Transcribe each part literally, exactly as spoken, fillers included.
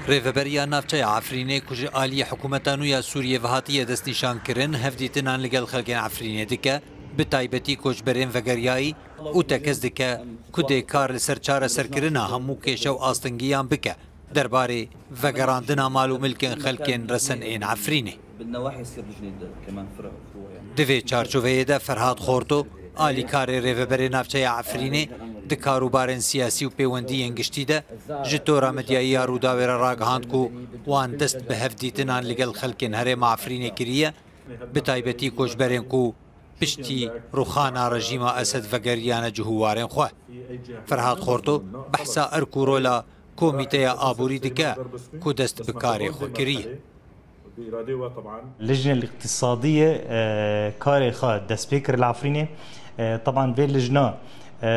Rêveberiya Navçeya Efrînê ku ji aliyê hikûmeta nû ya Sûriyê ve hatiye destnîşankirin, hevdîtinan li gel xelkên Efrînê dike, bi taybetî koçberên vegeriyayî û tekez dike ku dê kar li ser çareserkirina hemû kêşe û astingiyan bike derbarê vegerandina mal û milkên xelkên resen ên Efrînê. Di vê çarçoveyê de Ferhat Xorto, alîkarê Rêveberê Navçeya Efrînê, di karûbarên siyasî û pêwendiyên giştî de ji tora medyayî ya Rûdawê re ragihand ku wan dest bi hevdîtinan li gel xelkên herêma Efrînê kiriye, bi taybetî koçberên ku piştî rûxana rejîma Esed vegeriyane cihûwarên xwe. Ferhat Xorto behsa erk û rola Komîteya Aborî dike ku dest bi karê xwe kiriye. Lijnê Îqtîsadiyê e, karê xwe dest pê kir li Efrînê. E, teban vê lijna e,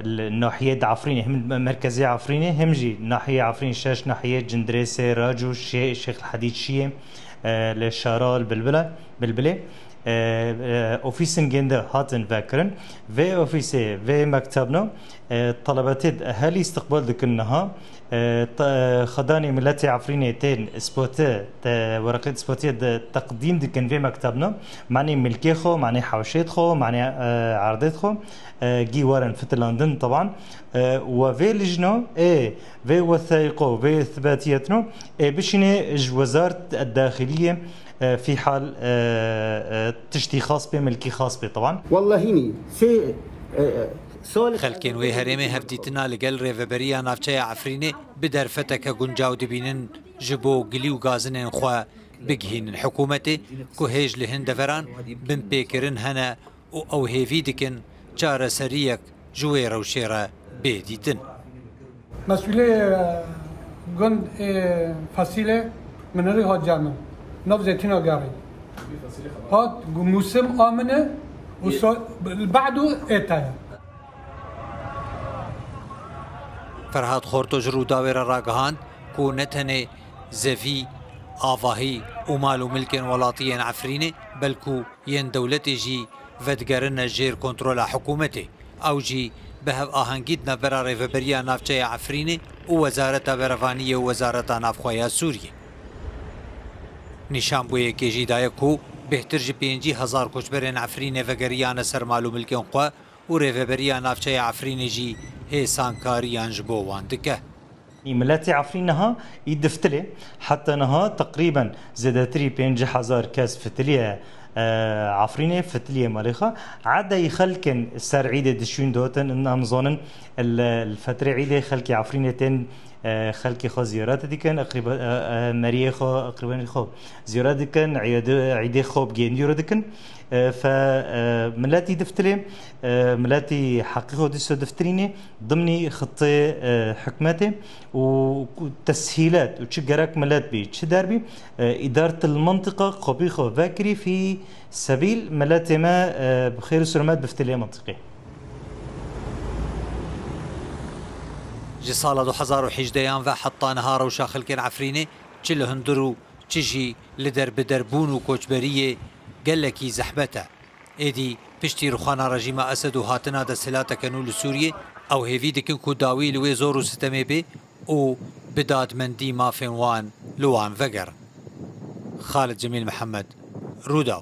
li nahiyê di Efrînê, him merkezê Efrînê, him jî nahiyê Efrînê, şeş nahiyê, Cindirê, Sêrac û Şê- Şêx Hedîd Şiyê, e, li Şara, li Bilbila- Bilbilê, e, e, ofîsên gênde hatin vekirin. Vê ofîsê, vê mektebna, e, telebetê di ehelî îstiqbal dikin niha. E, te- Xwedanê miletê Efrînê tên îspatê, te- wereqê îspatiyê de teqdîm dikin vê mektebna. Manê milkê xwe, manê hewşê xwe, manê e, erdê xwe, e, gî werin fitilandin teban. E, we vê lijno, ê, vê wesayîqo, vê îsbatiyetno, ê, bişînê ji Wezaret Daxiliyê, e, fîhal, e, e, tiştî xas bê, milkî xas bê teban. Wellahînî sê e, e, Xelkên wê herêmê hevdîtina li gel Rêveberiya Navçeya Efrînê bi derfeteke guncaw dibînin ji bo gilî û gazinên xwe bigihînin hikûmetê ku hêj li hin deveran binpêkirin hene û ew hêvî dikin çareseriyek ji wê rewşê re bê dîtin. Mesûlê e, gund ê Fasîlê min rê hat cem min. Nav Zeytîna Gerê. Hat gu mûsim a min e û so- li ba'du êta ye. Ferhat Xorto ji Rûdawê re ragihand ku ne tenê zevî, avahî û mal û milkên welatiyên Efrînê, belku yên dewletê jî vedigerine jêr kontrola hikûmetê. Ew jî bi hevahengî di navbera Rêveberiya Navçeya Efrînê û Wezareta Berevaniyê û Wezareta Navxwe ya Sûriyê. Nîşan bo yekê jî daye ku bêhtir ji pêncî hezar koçberên Efrînê vegeriyane ser mal û milkên xwe û Rêveberiya Navçeya Efrînê jî hêsankariyan ji bo wan dike. Miletê Efrîn niha î diftilê. Heta niha teqrîben zêdetirî pêncî hezar kes fitiliye e, Efrînê, fitiliye malê xwe. Edeyî xelkin ser îdê dişûn dotin, em zanin li fetrê îdê xelkê Efrînê tên e, xelkê xwe ziyaret dikin, eqrîba- e, e, meriyê xwe, eqrîbanê xwe ziyaret dikin, îdê xwe bi gêndî re dikin. E, fe e, miletî diftilê, e, miletî heqî xwe dîso diftirînê, dimnî xitê e, hikûmetê û ku- teshîlet û çi gerek milet bî, çi derbî, e, îdaretil mintiqa qopî xwe vekirî fî sebîl miletê me e, bi xêr û selamet biftilê mintiqê. Ji sala du hezar û hejdeyan ve heta niha rewşa xelkên Efrînê çi li hundir û çi jî li derbiderbûn û koçberiyê gelekî zehmet e. Êdî piştî rûxana rejîma Esed û hatina desthilateke nû li Sûriyê, ew hêvî dikin ku dawî li wê zor û sitemê bê û bi dadmendî mafên wan li wan vegerin. Xalid Cemîl Mihemed, Rûdaw.